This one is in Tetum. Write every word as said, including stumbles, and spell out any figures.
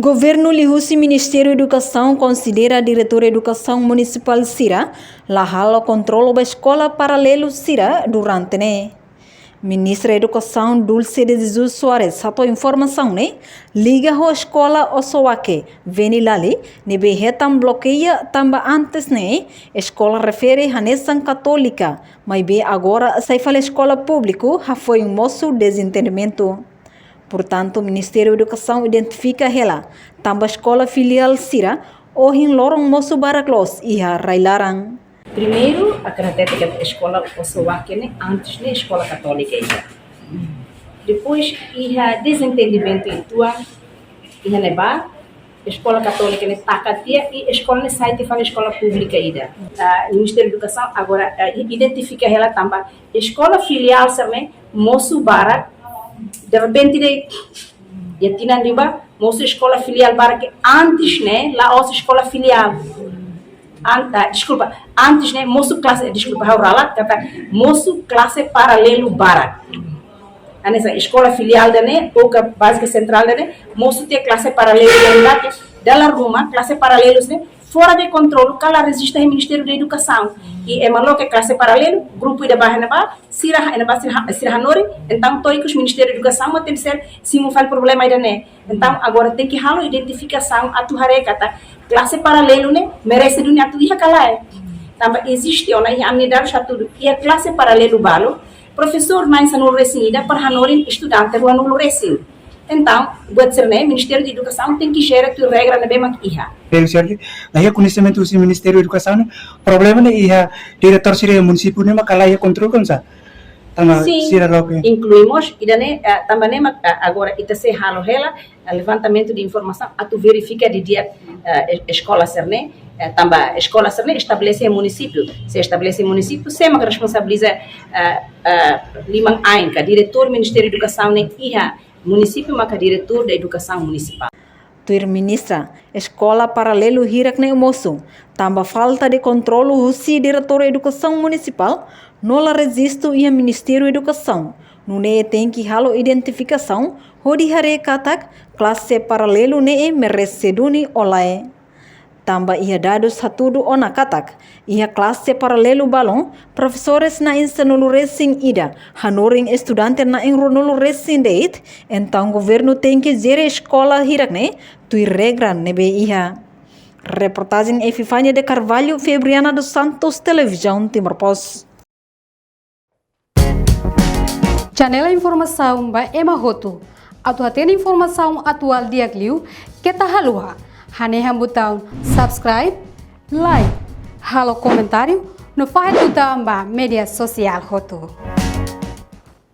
Governu liuhusi Ministériu Edukasaun konsidera diretór edukasaun munisipál sira la halo kontrolu ba eskola paralelu sira durante ne'e. Ministra Edukasaun Dulce de Jesus Soares hato'o informasaun ne'e liga ho eskola Osoake, Venilali, ne'ebé hetan blokeia tanba antes ne'e eskola refere hanesan katólika, maibé agora sai fali eskola públiku, hafoin mosu dezentendimentu. Portantu, Ministériu Edukasaun identifika hela tanba eskola filiál sira ohin loron mosu barak loos iha rai-laran. Primeiru, hakarak hatete katak eskola Osoake ne'e antes ne'e eskola katólika ida. Depois, iha dezentendimentu uitoan, iha ne'ebá, eskola katólika ne'e taka tiha i eskola ne'e sai tiha fali eskola públika ida. Ah, Ministériu Edukasaun agora, ah, identifika hela tanba eskola filiál sira ne'e mosu barak, derrepente de'it, iha tinan liubá, mosu eskola filiál barak ke antes ne'e la'ós eskola filiál. An-, ah, deskulpa, antes ne'e mosu klase, deskulpa, ha'u rala, katak mosu klase paralelu barak. Hanesan eskola filiál ida-ne'e, ou ka bázika sentrál ida-ne'e, mosu tiha klase paralelu ida-ne'e, dala ruma klase paralelu ne'e fora de kontrolu, ka la rejista iha Ministériu Edukasaun. I ema loke klase paralelu, grupu ida bá iha ne'ebá, sira iha ne'ebá, sira ha-, sira hanorin, entaun to'o ikus Ministériu Edukasaun mak tenke ser simu fali problema ida-ne'e. Entaun agora tenke halo identifikasaun atu haree katak klase paralelu ne'e merese duni atu iha ka lae. Tanba eziste ona iha ami-nia dadus hatudu iha klase paralelu balu, profesór na'in-sanulu-resin-ida para hanorin estudante ruanulu-resin. Entaun, buat sira-ne'e Ministériu Edukasaun tenke jere tuir regra ne'ebé mak iha. Pero sergi, la iha koñesimentu husi Ministériu Edukasaun ne'e, problema ne'e iha diretór sira iha munisípiu ne'e mak la iha kontrolu ka oinsá? Tanba Sin, sira loke. Inklui mós, ida-ne'e, eh, tanba ne'e mak, eh, agora ita sei halo hela, eh, levantamentu de informasaun atu verifika didi'ak, eh, es-, eskola sira-ne'e, eh, tanba eskola sira-ne'e estabelese iha munisípiu. Se estabelese iha munisípiu, sé mak responsabiliza, eh, eh, liman-ain ka diretór Ministériu Edukasaun ne'e iha munisípiu maka diretór da edukasaun munisipál. Tuir ministra, eskola paralelu hirak-ne'e mosu tanba falta de kontrolu husi diretór edukasaun munisipál no la rejistu iha Ministériu Edukasaun. Nune'e tenke halo identifikasaun hodi haree katak klase paralelu ne'e merese duni ou lae. Tanba iha dadus hatudu ona katak iha klase paralelu balun, profesores na'in-sanulu-resin-ida hanorin estudante na'in-ruanulu-resin-de'it, entaun governu tenke jere eskola hirak-ne'e tuir regra ne'ebé iha. Reportajen Epifania de Carvalho, Febriana dos Santos, Televizaun Timor Post. Janela informasaun ba ema hotu. Atu hatene informasaun atuál di'ak liu, keta haluha hanehan butaun subscribe, like, halo komentáriu, no fahe tutan ba média sosiál hotu.